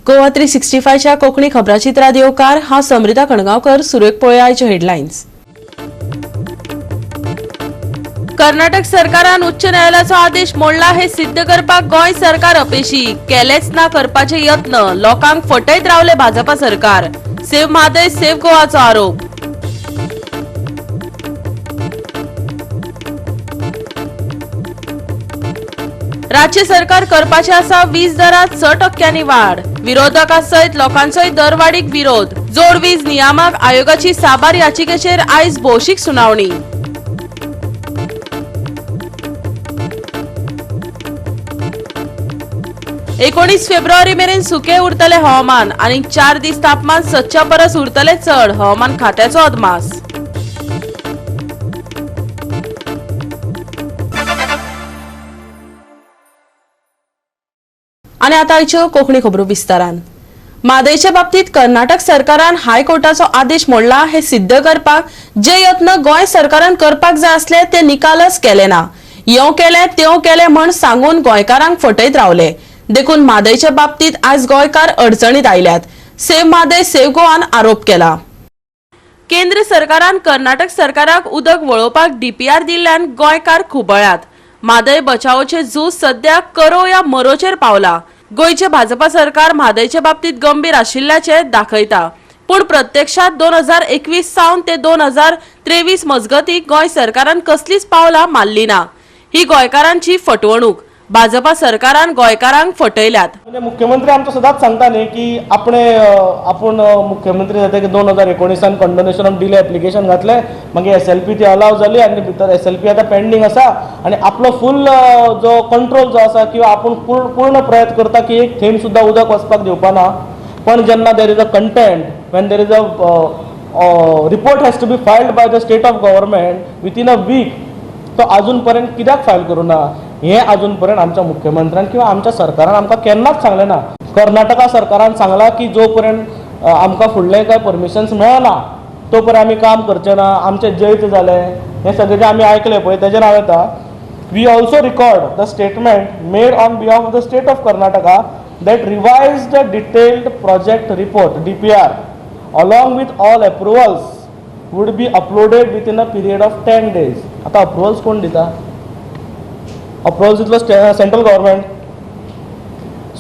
गोवा 365 च्या कोंकणी खबराचित्रात येवकार. हांव समृता खणगांवकर. सुरवेक पळोवया आयच्यो हेडलायन्स. कर्नाटक सरकारान उच्च न्यायालयाचो आदेश मोडला हे सिद्ध करपाक गोंय सरकार अपेशी. केलेच ना करपाचे यत्न, लोकांक फटयत रावले भाजपा सरकार. सेव्ह म्हादय सेव्ह गोवाचो आरोप. राज्य सरकार करपाचे आसा वीज दरात 6% वाढ. विरोधकां सयत लोकांचोय दरवाडीक विरोध. जोड वीज नियामक आयोगाची साबार याचिकेचेर आयज भौशीक सुनावणी. 19 फेब्रुवारी मेरेन सुके उरतले हवामान आनी 4 दीस तापमान सदच्या परस उरतले चड, हवामान खात्याचो अदमास. आनी आतां आयच्यो कोंकणी खबरो विस्तारान. म्हादयचे बाबतीत कर्नाटक सरकारान हायकोर्टाचो आदेश मोडला हे सिद्ध करपाक जे यत्न गोंय सरकारान करपाक जाय आसले ते निकालच केले ना. येव केले तेव केले म्हण सांगून गोंयकारांक फटयत रावले. देखून म्हादयच्या बाबतीत आज गोंयकार अडचणीत आयल्यात. सेव्ह म्हादय सेव्ह गोवान आरोप केला. केंद्र सरकारान कर्नाटक सरकाराक उदक वळोवपाक डीपीआर दिल्ल्यान गोंयकार खुबळ्यात. म्हादय बचावचे झूज सध्या करो या मरोचेर पावला. गोंयचे भाजपा सरकार म्हादयचे बाबतीत गंभीर आशिल्ल्याचे दाखयता, पूण प्रत्यक्षात 2021 सावन ते 2023 मजगती गोंय सरकारान कसलीच पावलां मारली ना. ही गोंयकारांची फटवणूक. भाजपा सरकारान गोंयकारांक फटयल्यात. म्हणजे मुख्यमंत्री आमचो सदांच सांगता न्ही की आपणे आपूण मुख्यमंत्री जाता की 2019 कंडोनेशन ऑफ डिले एप्लिकेशन घातलें, मागीर एसएलपी ती अलाव जाली आनी भितर एसएलपी आतां पेंडींग आसा आनी आपलो फूल जो कंट्रोल जो आसा किंवा आपूण पूर्ण प्रयत्न करता की एक थेंब सुद्दां उदक वचपाक दिवपा ना. पण जेन्ना there is a content, when there is a report has to be filed by the state of government within a week, तो अजून पर्यंत कित्याक फायल करूं ना हें अजून पर्यंत आमच्या मुख्यमंत्र्यान किंवा आमच्या सरकारान आमकां केन्नाच सांगलें ना. कर्नाटका सरकारान सांगलां की जो पर्यंत आमकां फुडलें कांय परमिशन्स मेळना तो पर्यंत आमी काम करचे ना. आमचें जैत जालें हें सगळें जें आमी आयकलें पळय तेजेर हांव येता. We also record the statement made on behalf of the state of Karnataka that revised detailed project report DPR along with all approvals would be uploaded within a period of 10 days. आता अप्रुवल्स कोण दिता? अप्रुवल्स दितलो central government.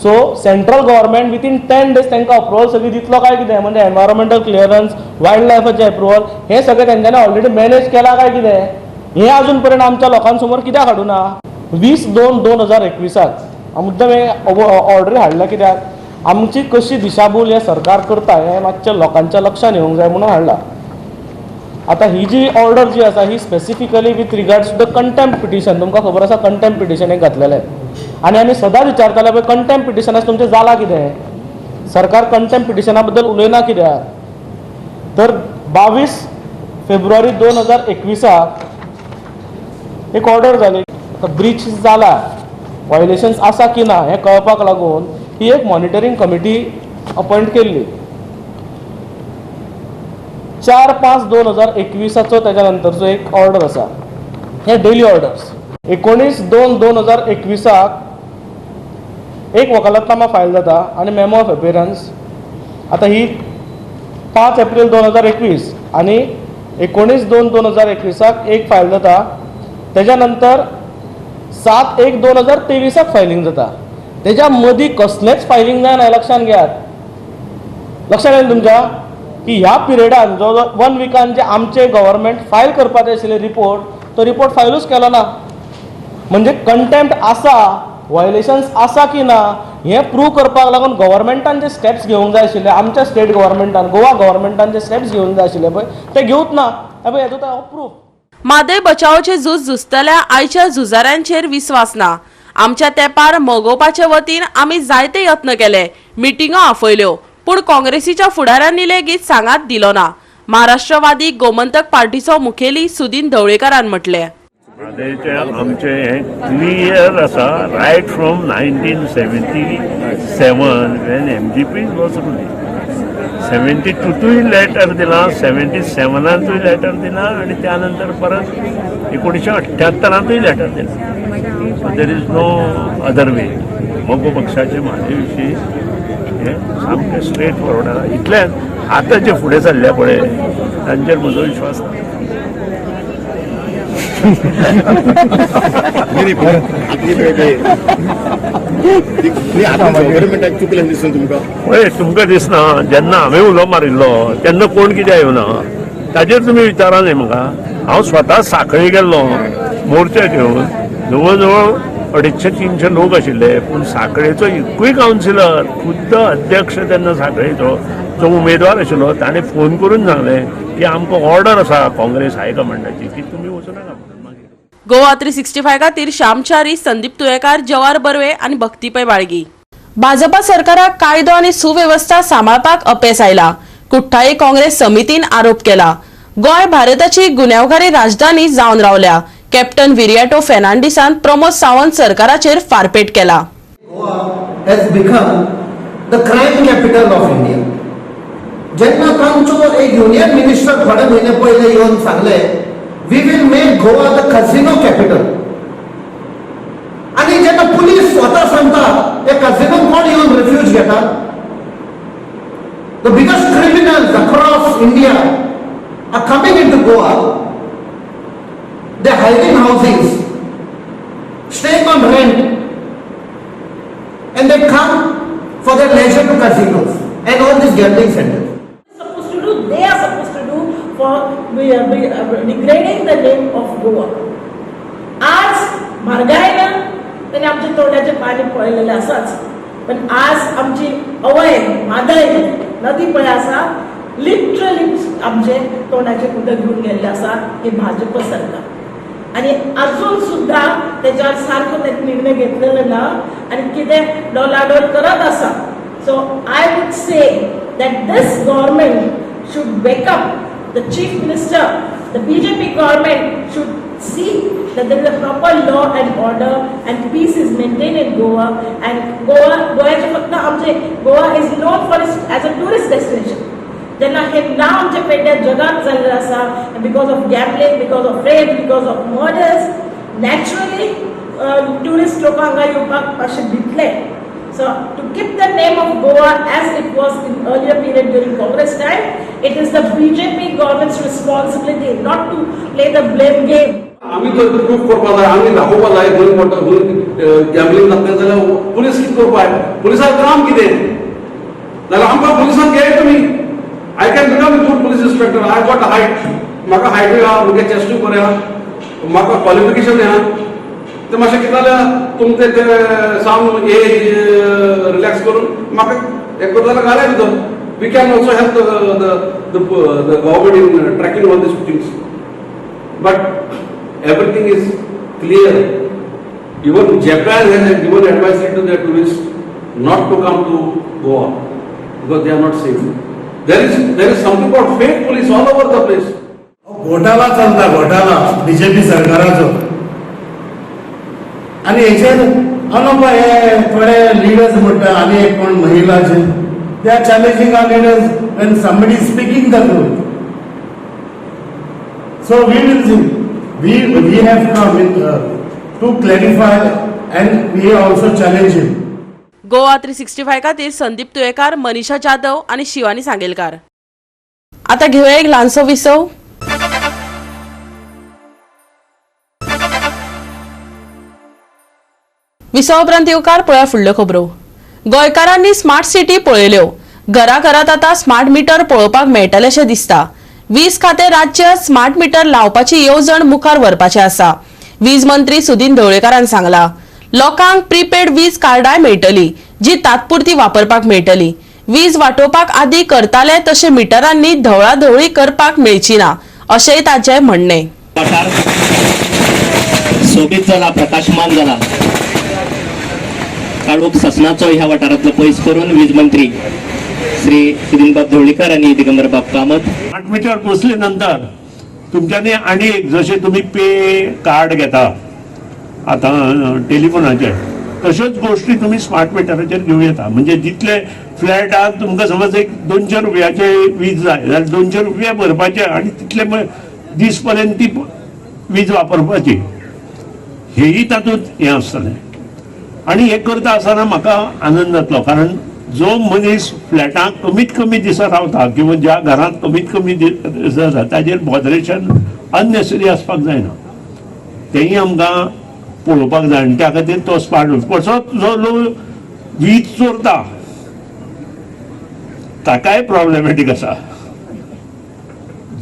So central government within 10 days तांकां approval सगळी दितलो काय कितें? म्हणजे एनवायरमेंटल क्लियरन्स, वायल्ड लायफाचें अप्रुवल हें सगळें तेंच्यांनी ऑलरेडी मॅनेज केलां काय कितें? हें अजून पर्यंत आमच्या लोकां समोर कित्याक हाडूं ना? 20/2/2021 मुद्दम हे ऑर्डरी हाडल्या कित्याक आमची कशी दिशाभूल हें सरकार करता हें मातशें लोकांच्या लक्षान येवंक जाय म्हणून हाडला. आतां ही जी ऑर्डर जी आसा ही specifically with regards to the contempt petition. तुमकां खबर आसा कंटेम्प्ट पिटिशन एक घातलेलें आनी आमी सदांच विचारताले पळय कंटेम्प्ट पिटिशनाक तुमचें जालां कितें? सरकार कंटेम्प्ट पिटिशना बद्दल उलयना कित्याक? तर 22 फेब्रुवारी 2021 एक ऑर्डर जाली. आतां ब्रीच जाला, व्हायलेशन्स आसा की ना हें कळपाक लागून ही एक मॉनिटरींग कमिटी अपॉयंट केल्ली. 4/5/2021 ताच्या नंतरचो एक ऑर्डर आसा. हे डेली ऑर्डर्स. 19/2/2021 एक वकालतनामा फायल जाता आनी मेमो ऑफ अपियरन्स. आतां ही 5 एप्रील 2021 आनी 19/2/2021 एक फायल जाता. तेज्या नंतर 7/1/2023 फायलींग जाता. तेज्या मदीं कसलेंच फायलींग जायना. लक्षान घेयात, लक्षात येयलें तुमच्या की ह्या पिरियडान जो 1 विकान जे आमचे गव्हर्मेंट फायल करपाचे आशिल्ले रिपोर्ट, तो रिपोर्ट फायलूच केलो ना. म्हणजे कंटेम्प्ट आसा, व्हायलेशन्स आसा की ना हें प्रूव करपाक लागून गव्हर्मेंटान जे स्टेप्स घेवंक जाय आशिल्ले, आमच्या स्टेट गव्हर्मेंटान, गोवा गव्हर्मेंटान जे स्टेप्स घेवंक जाय आशिल्ले पळय ते घेवच ना. हे पळय हेतूंत प्रूफ. म्हादय बचावचे झूज झुजतल्या आयच्या झुजाऱ्यांचेर विस्वास ना. आमच्या तेंपार मगोवपाचे वतीन आमी जायते यत्न केले, मिटिंगो आपयल्यो, पूण काँग्रेसीच्या फुडाऱ्यांनी लेगीत सांगात दिलो ना. महाराष्ट्रवादी गोमंतक पार्टीचो मुखेली सुदीन ढवळीकारान म्हटलें, म्हादयचें आमचें हें क्लियर आसा right from 1977 when MGP was ruling. 72तूय letter दिलां, 77तूय लेटर दिलां आनी त्या नंतर परत 1978तूय लेटर दिलां. So there is no other way. मगो पक्षाचे म्हादय विशीं हें सामकें स्ट्रेट फॉरवर्ड आसा. इतलेंच आतां जे फुडें सरल्या पळय तांचेर म्हजो विश्वास ना. गव्हर्मेंटाक चुकलें दिसून तुमकां? पळय, तुमकां दिसना जेन्ना हांवें उलो मारिल्लो तेन्ना कोण कित्याक येवना ताजेर तुमी विचारा न्ही म्हाका. हांव स्वता साखळी गेल्लो मोर्चा घेवन, जवळ जवळ 250-300 लोक आशिल्ले, पूण साखळेचो एकूय कावन्सिलर, खुद्द अध्यक्ष तेन्ना साखळेचो जो उमेदवार आशिल्लो ताणें फोन करून सांगलें की आमकां ऑर्डर आसा काँग्रेस हायकमांडाची की तुमी वचूं नाका म्हणून मागीर. गोवा 365 खातीर श्यामचारी, संदीप तुयेकार, जवार बर्वे आनी भक्ती पै बाळगी. भाजपा सरकाराक कायदो आनी सुवेवस्था सांबाळपाक अपेस आयला. कुठ्ठाळी काँग्रेस समितीन आरोप केला. गोंय भारताची गुन्यांवकारी राजधानी जावन रावल्या. कॅप्टन विरियाटो फेर्नांडीसान प्रमोद सावंत सरकाराचेर फारपेट केला. Goa has become the crime capital of India. जेन्ना तांचो एक युनियन मिनिस्टर थोडे म्हयने पयले येवन सांगले, "We will make Goa the casino capital." आनी जेन्ना पुलीस स्वता सांगता, हे कसिनो कोण येवन रिफ्यूज घेता? The biggest criminals across India are coming into Goa. They hiring housings, staying on rent, and they come for their leisure to casinos and all these gambling centers. Supposed to do, they are supposed to do for we are degrading the name of Goa. आज म्हारगायना तेणे आमच्या तोंडाचें पाणी पळयलेलें आसाच, पण आज आमची अवय म्हादय नदी पळय आसा, लिटरली आमचे तोंडाचें उदक घेवन गेल्लें आसा हे भाजप सरकार. आनी अजून सुद्दां तेच्यार सारको ते निर्णय घेतलेलो ना आनी कितें डोलाडोल करत आसा. So I would say that this government should wake up. The chief minister, the BJP government should see that there is a proper law and order and peace is maintained in Goa. And Goa, गोव्याचे फक्त आमचे, Goa is known for as a tourist destination. जेन्ना हे नांव आमच्या पेड्ड्यार जगात जाल्लें आसा because of gambling, because of rape, because of murders, naturally tourist लोक हांगा येवपाक मातशे भितले. So to keep the name of Goa as it was in earlier period during Congress time, it is the BJP government's responsibility not to play the blame game. आमी तर proof करपा जाय, आमी दाखोवपा जाय खंय पडटा, खंय गॅम्बलिंग जातलें जाल्यार पुलीस कितें करपा जाय? पुलिसाक काम कितें जाल्यार आमकां पुलिसान घेय तुमी. I can become good police inspector. I got height, म्हाका हायटूय आहा, म्हगे चेस्टूय बरें आहा, म्हाका क्वॉलिफिकेशन आहा. ते मातशें कितें जाल्यार तुमचे ते साम एज रिलॅक्स करून म्हाका हें करता जाल्यार घालाय भितर. We can also help the government in tracking all these things, but everything is clear. Even Japan has given advisory to their tourists not to come to Goa because they are not safe. There is something called fake police all over the place. घोटाळा चलता, घोटाळा BJP सरकाराचो. आनी हेचेर अनोपा हे थोडे leaders म्हणटा आनी एक कोण महिलाचे, they are challenging our leaders when somebody is speaking the truth. So we will see. We have come to clarify and we also challenge him. Goa 365 खातीर संदीप तुयेकार, मनीषा जाधव आणि शिवानी सांगेलकार. आता घेऊया एक ल्हानसो विसव. विसवा उपरांत येवकार. पळया फुडल्यो खबरो. गोंयकारांनी स्मार्ट सिटी पळयल्यो. घराघरात आता स्मार्ट मिटर पळोवपाक मेळटलेशें दिसता. वीज खातें राज्य स्मार्ट मिटर लावपाची येवजण मुखार व्हरपाचें आसा. वीज मंत्री सुदीन ढवळीकारान सांगला, लोकांक प्रीपेड वीज कार्डाय मेळटली, जी तात्पुरती वापरपाक मेळटली. वीज वाटोवपाक आदी करताले तशें मिटरांनी धवळाधवळी करपाक मेळची ना, अशेंय ताचें म्हणणें. वाठार सोबीत जाला, प्रकाशमान जाला. काळोख ससनाचो ह्या वाठारांतलो पयस करून वीज मंत्री श्री सुदिनबाब ढवळीकर आणि दिगंबरबाब कामत. स्मार्ट मिटर बसले नंतर तुमच्यांनी आनी एक जशें तुमी पे कार्ड घेता आतां टेलिफोनाचेर, तश्योच गोश्टी तुमी स्मार्ट मिटराचेर घेवं येता. म्हणजे जितले फ्लॅटाक तुमकां समज एक 200 रुपयाचे वीज जाय जाल्यार 200 रुपया भरपाचे आनी तितले दीस पर्यंत ती वीज वापरपाची. हेही तातूंत हें आसतलें. आनी हें करता आसतना म्हाका आनंद जातलो, कारण जो मनीस फ्लॅटांत कमीत कमी दिसा रावता किंवा ज्या घरांत कमीत कमी दिसा जाता ताजेर बॉदरेशन अननेसेसरी आसपाक जायना, तेंय आमकां पळोवपाक जाय. आनी त्या खातीर तो स्मार्ट कसोच जो लोक वीज चोरता ताकाय प्रॉब्लेमॅटीक आसा.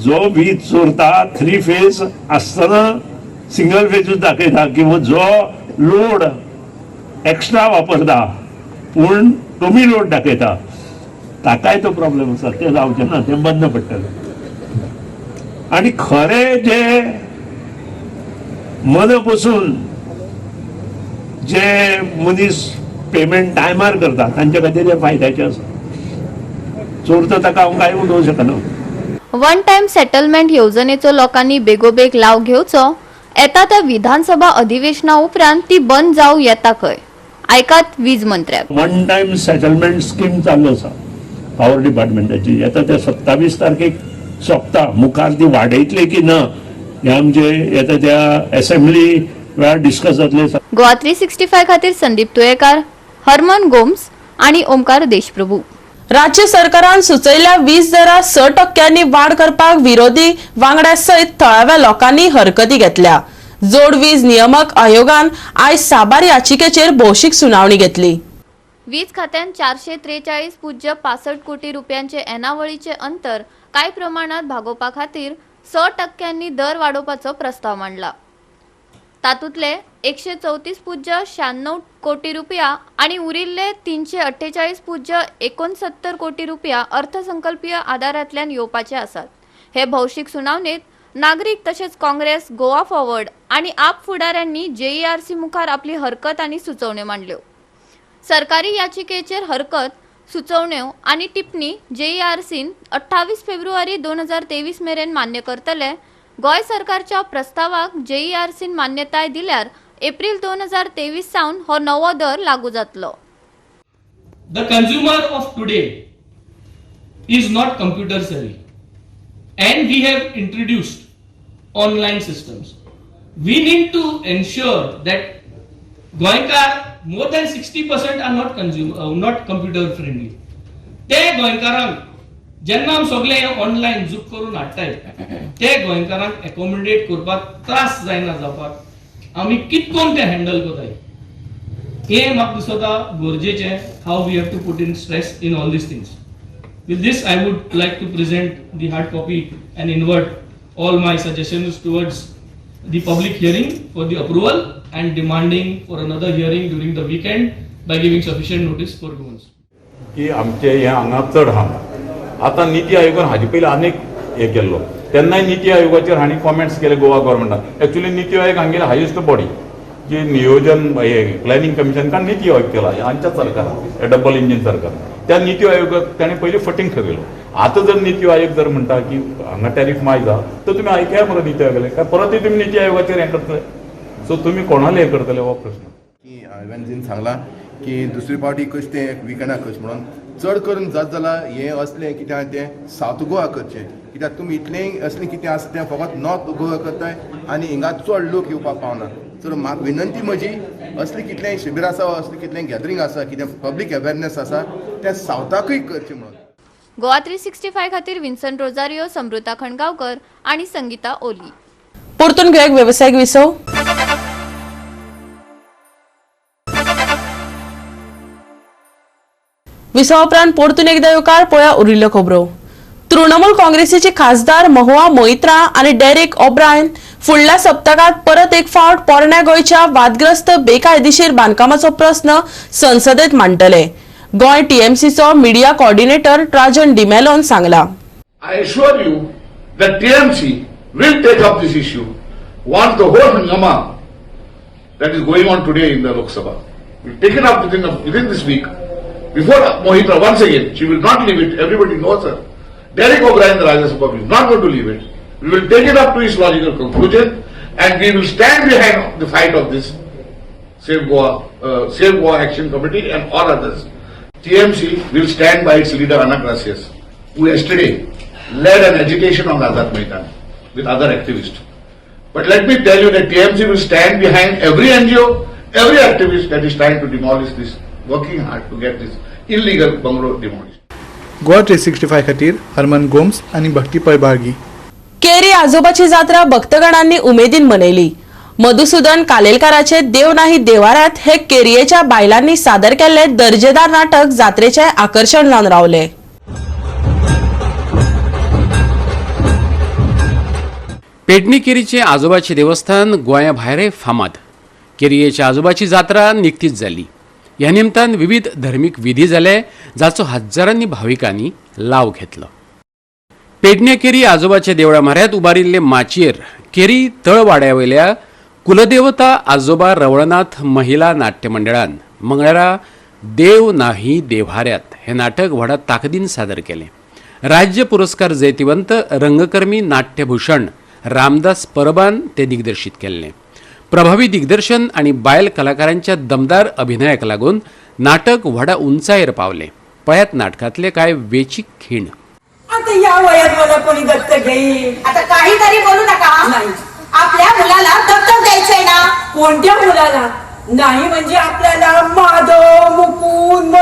जो वीज चोरता थ्री फेज आसतना सिंगल फेजूच दाखयता किंवा जो लोड एक्स्ट्रा वापरता पूण कमी लोड दाखयता ताकाय तो प्रॉब्लेम आसा. तें जावचें ना, तें बंद पडटलें. आनी खरें जे मना पसून जे मनीस पेमेंट टायमार करता तांच्या खातीर हें फायद्याचें आसा. चोरता ताका हांव कांय उलोवंक शकना. वन टायम सेटलमेंट येवजणेचो लोकांनी बेगोबेग लाव घेवचो. येता त्या विधानसभा अधिवेशना उपरांत ती बंद जावं येता खंय. आयकात वीज मंत्र्याक. वन टायम सेटलमेंट स्कीम चालू आसा पावर डिपार्टमेंटाची. येता त्या 27 तारखेक सोंपता. मुखार ती वाडयतले की ना हें आमचे येता त्या एसेंब्ली वेळार डिस्कस जातलें. गोवा 365 खातीर संदीप तुयेकार, हरमन गोम्स आणि ओमकार देशप्रभू. राज्य सरकारान सुचयल्ल्या वीज दरात 6% वाड करपाक विरोधी वांगड्या सयत थळाव्या लोकांनी हरकती घेतल्या. जोड वीज नियमक आयोगान आयज साबार याचिकेचेर भौशीक सुनावणी घेतली. वीज खात्यान 443.65 कोटी रुपयांचे येणावळीचे अंतर कांय प्रमाणात भागोवपा खातीर 6% दर वाडोवपाचो प्रस्ताव मांडला. तातूंतले 134.96 कोटी रुपया आनी उरिल्ले 348.69 कोटी रुपया अर्थसंकल्पीय आदारांतल्यान येवपाचे आसात. हे भौशीक सुनावणेत नागरीक तशेंच काँग्रेस, गोवा फॉरवर्ड आनी आप फुडाऱ्यांनी जेईआरसी मुखार आपली हरकत आनी सुचोवण्यो मांडल्यो. सरकारी याचिकेचेर हरकत, सुचोवण्यो आनी टिप्पणी जेईआरसीन 28 फेब्रुवारी 2023 मेरेन मान्य करतले. गोंय सरकारच्या प्रस्तावाक जेईआरसीन मान्यताय दिल्यार एप्रील 2023 सावन हो नवो दर लागू जातलो. The consumer of today is not computer savvy, and we have introduced online systems. We need to ensure that Goenkar more than 60% are not consumer, not computer friendly. ते गोंयकारांक जेन्ना आमी सगळे हे ऑनलायन झूक करून हाडटाय ते गोंयकारांक एकोमोडेट करपाक त्रास जायना जावपाक आमी कितकोन ते हँडल करताय हे म्हाका दिसता गरजेचें. How we have to put in stress in all these things. With this, I would like to present the hard copy and invert all my suggestions towards the public hearing for the approval and demanding for another hearing during the weekend by giving sufficient notice for Goans. की आमचे हे हांगा चड आहा. आतां निती आयोगान हाजे पयलीं आनीक हें केल्लो तेन्नाय निती आयोगाचेर हांणी कॉमेंट्स केले Goa गव्हर्मेंटान. Actually NITI Aayog हांगेले highest body जी नियोजन हे प्लॅनिंग कमिशन कारण निती आयोग केला हांच्या सरकारान, डबल इंजीन सरकार. त्या निती आयोगाक ताणें पयलीं फटींग ठरयलो. आतां जर निती आयोग जर म्हणटा की हांगा टॅरिफ मायज आहा तर तुमी आयकया मरे निती आयोगाले, काय परतूय तुमी निती आयोगाचेर हें करतले? सो तुमी कोणाले हें करतले हो प्रश्न. की हांवें सांगलां की दुसरी पावटी कशें तें विकेंडाक करचें म्हणून चड करून जात जाल्यार हें असलें कितें आहा तें सावथ गोवा करचें, कित्याक तुमी इतलें असलें कितें आसा तें फकत नॉर्थ गोवा करताय आनी हिंगा चड लोक येवपाक पावना. तर म्हाका विनंती म्हजी असलें कितलें शिबीर आसा, असलें कितलें गॅदरींग आसा, कितें पब्लीक अवेरनेस आसा तें सावथाकूय करचें म्हणून. गोवा 365 खातीर विन्सन रोजारियो, समृता खणगांवकर आणि संगीता ओली. परतून घेवया एक वेवसायीक विसव. विसवा उपरांत परतून एकदा येवकार. पळया उरिल्ल्यो खबरो. तृणमूल काँग्रेसीचे खासदार महुआ मोइत्रा आनी डेरेक ओब्रायन फुडल्या सप्तकात परत एक फावट पोरण्या गोंयच्या वादग्रस्त बेकायदेशीर बांदकामाचो प्रस्न संसदेत मांडटले. गोंय टीएमसीचो मिडिया कॉर्डिनेटर ट्राजन डिमेलोन सांगला. I assure you that TMC will take up this issue once the whole hangama that is going on today in the Lok Sabha will take it up within this week. Before Mohitra, once again, she will not leave it. Everybody knows her. Derek O'Brien, the Rajya Sabha, is not going to leave it. We will take it up to its logical conclusion and we will stand behind the fight of this Save Goa Action Committee and all others. TMC will stand by its leader Ana Gracias, who yesterday led an agitation on Azad Maidan with other activists. But let me tell you that TMC will stand behind every NGO, every activist that is trying to demolish this, working hard to get this illegal bungalow demolished. Goa 365 खातीर हरमन गोम्स आनी भक्ती पळबाळगी. केरी आजोबाची जात्रा भक्तगणांनी उमेदीन मनयली. मधुसूदन कालेलकाराचे देव नाही देवाऱ्यात हे केरयेच्या बायलांनी सादर केल्ले दर्जेदार नाटक जात्रेचे आकर्षण जावन रावले. पेडणी केरीचे आजोबाचे देवस्थान गोंया भायरे फामाद. केरयेच्या आजोबाची जात्रा निकतीच जाली. ह्या निमतान विविध धर्मीक विधी जाले जाचो हजारांनी भाविकांनी लाव घेतलो. पेडणे केरी आजोबाच्या देवळा म्हऱ्यांत उबारिल्ले माचयेर केरी तळवाड्यावयल्या कुलदेवता आजोबा रवळनाथ महिला नाट्य मंडळान मंगळारा देव नाही देव्हाऱ्यात हे नाटक व्हडा ताकदीन सादर केलें. राज्य पुरस्कार जैतिवंत रंगकर्मी नाट्यभूषण रामदास परबान ते दिग्दर्शीत केल्लें. प्रभावी दिग्दर्शन आनी बायल कलाकारांच्या दमदार अभिनयाक लागून नाटक व्हडा उंचायेर पावलें. पळयात नाटकांतले कांय वेचीक खीण. आता या वयात मला कोणी दत्तक घेईल? आता काहीतरी बोलू नका. नाही, आपल्या मुलाला दत्तक द्यायचंय ना. कोणत्या मुलाला? नाही म्हणजे आपल्याला माधव मुकुंद.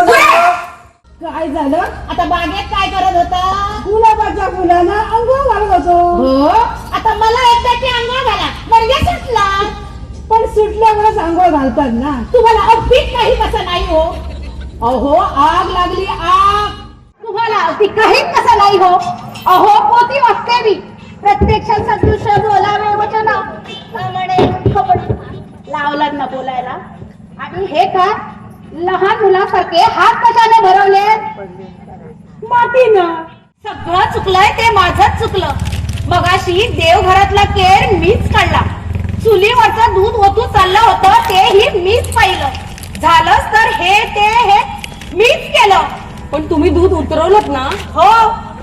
काय झालं आता? बागेत काय करत होता? गुलाबाच्या फुलांना अंघोळ घालत होतो. हो, आता मला एकदाची अंघोळ घाला म्हणजे सुटला. पण सुटल्यावरच अंघोळ घालतात ना. तुम्हाला अगदीच काही कसं नाही हो. अहो आग लागली आग. तुम्हाला अगदी काहीच कसं नाही हो. अहो पोती वाचते मी. प्रत्यक्षात सदृश बोलावे वचन म्हणे लावला ना बोलायला. आणि हे का लहान मुलासारखे हात कशाने भरवले? मातीनं. सगळं चुकलंय ते माझंच चुकलं. मगाशी देवघरातला केर मीच काढला, चुलीवरचं दूध ओतू चाललं होतं तेही मीच पाहिलं. झालंच तर हे ते हे मीच केलं. पण तुम्ही दूध उतरवलं ना? हो,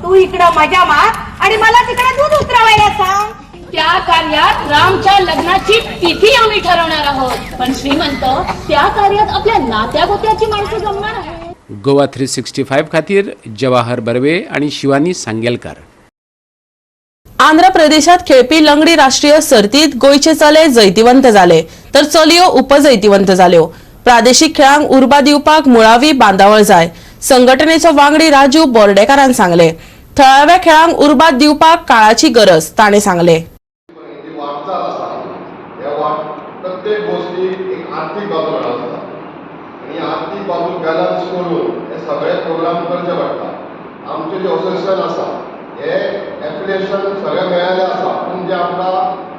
तू इकडं मजा मार आणि मला तिकडे दूध उतरवायला सांग. त्या कार्यात रामच्या लग्नाची तिथी आम्ही ठरवणार आहोत. पण श्रीमंत, त्या कार्यात आपल्या नात्यागोत्याची माणसं जमणार आहे. गोवा 365 खातीर जवाहर बर्वे आणि शिवानी सांगेलकार. आंध्र प्रदेशात खेळपी लंगडी राष्ट्रीय सर्तीत गोंयचे चले जैतिवंत जाले तर चलयो उपजैतिवंत जाल्यो. प्रादेशीक खेळांक उर्बा दिवपाक मुळावी बांदावळ जाय, संघटनेचो वांगडी राजू बोर्डेकारान सांगले. थळाव्या खेळांक उर्बा दिवपाक काळाची गरज ताणें सांगले. प्रत्येक गोष्टी एक आर्थीक बाजू आसता आनी आर्थीक बाजू बॅलन्स करून हे सगळे प्रोग्राम करचे पडटा. आमचे जे असोसिएशन आसा हे एफिलिएशन सगळें मेळ्ळेलें आसा, पूण जे आमकां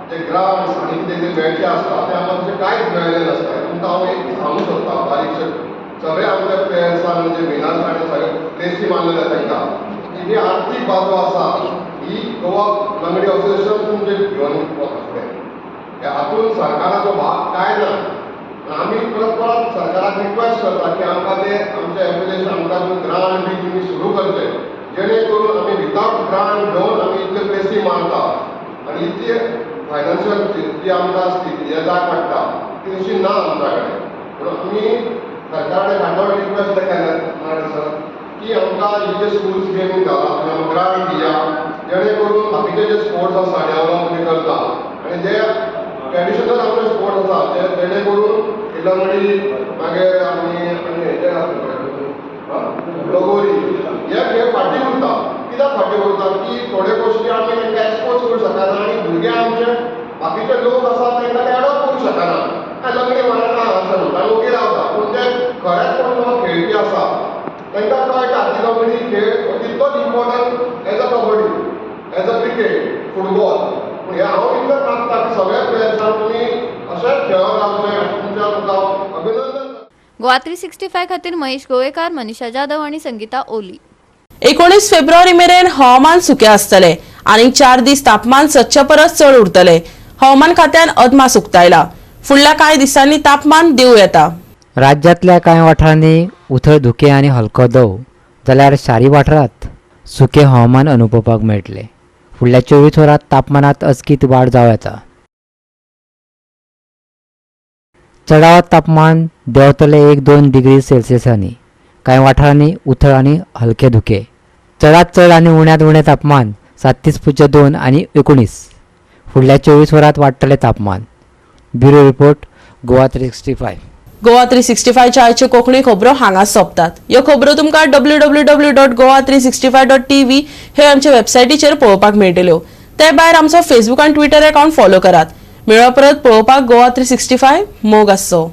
जे ग्रांट्स आनी कितें कितें मेळचें आसता तें आमकां तशें कांयच मेळ्ळेलें नासता. तुमकां हांव एक सांगूंक सोदता बारीकशें, सगळे आमच्या प्लेयर्सांक जे विनर्स आनी सगळे प्लेसी मानलेले तांकां ही जी आर्थीक बाजू आसा ही गोवा लंगडी असोसिएशन तुमचें घेवन वता फुडें. हातून सरकाराचो भाग कांय ना. आमी परत परत सरकाराक रिक्वेस्ट करता की आमकां ते आमचे एफिलिएशन आमकां ग्रांट बी तुमी सुरू करचे, जेणे करून आमी विदावट ग्रांट घेवन आमी इतले प्लेसी मारता आनी इतली फायनान्शियल जी आमकां स्थिती जाय पडटा ती तशी ना आमच्या कडेन. म्हणून आमी सरकारा कडेन फाटोफाट रिक्वेस्ट केल्या सर की आमकां ही जे स्कुल्स गेमी घाला तुमी आमकां ग्रांट दिया, जेणे करून बाकीचे जे स्पोर्ट्स आसा डेवलप बी करता आनी जे ट्रेडिशनल आमचे स्पोर्ट्स आसा ते जेणे करून लंगडी मागीर आमी आनी हेजे लगोरी हे खेळ फाटीं उरता. कित्याक फाटीं उरता की थोड्यो गोश्टी आमी तांकां एक्सपोज करूंक शकना आनी भुरगे आमचे बाकीचे लोक आसा तांकां ते एडॉप्ट करूंक शकना. लंगडी मारना अशें म्हणटा ओके रावता, पूण ते खरेंच कोण जो खेळपी आसा तांकां कळटा की लंगडी खेळ तितलोच important as a kabaddi, as a cricket, football. पूण हें हांव इतलें मागता की सगळ्या प्लेयर्सांक तुमी अशेंच खेळत रावचें. तुमच्या अभिनंदन. गोवा 365 खातीर महेश गोवेकार, मनीषा जाधव आणि संगीता ओली. 19 फेब्रुवारी मेरेन हवामान सुकें आसतलें आनी 4 दीस तापमान सदचे परस चड उरतलें. हवामान खात्यान अदमास उक्तायला. फुडल्या कांय दिसांनी तापमान देंवू येता. राज्यांतल्या कांय वाठारांनी उथळ धुकें आनी हलको दंव जाल्यार शारी वाठारांत सुकें हवामान अनुभवपाक मेळटलें. फुडल्या 24 वरांत तापमानांत अचकीत वाड जावं येता. चडावत तापमान देंवतलें 1-2 डिग्री सेल्सियसांनी. कांय वाठारांनी उथळ आनी हलके धुकें. चडांत चड आनी उण्यांत उणें तापमान 37.2 आनी 19. फुडल्या 24 वरांत वाडटलें तापमान. Bureau report, Goa 365. गोवा 365च्या आयच्यो कोंकणी खबरो हांगा सोंपतात. ह्यो खबरो तुमकां www.goa365.tv हे आमच्या वेबसायटीचेर पळोवपाक मेळटल्यो. ते भायर आमचो फेसबूक आनी ट्विटर अकाउंट फॉलो करात. मेळ्ळो परत पळोवपाक गोवा 365. मोग आसचो.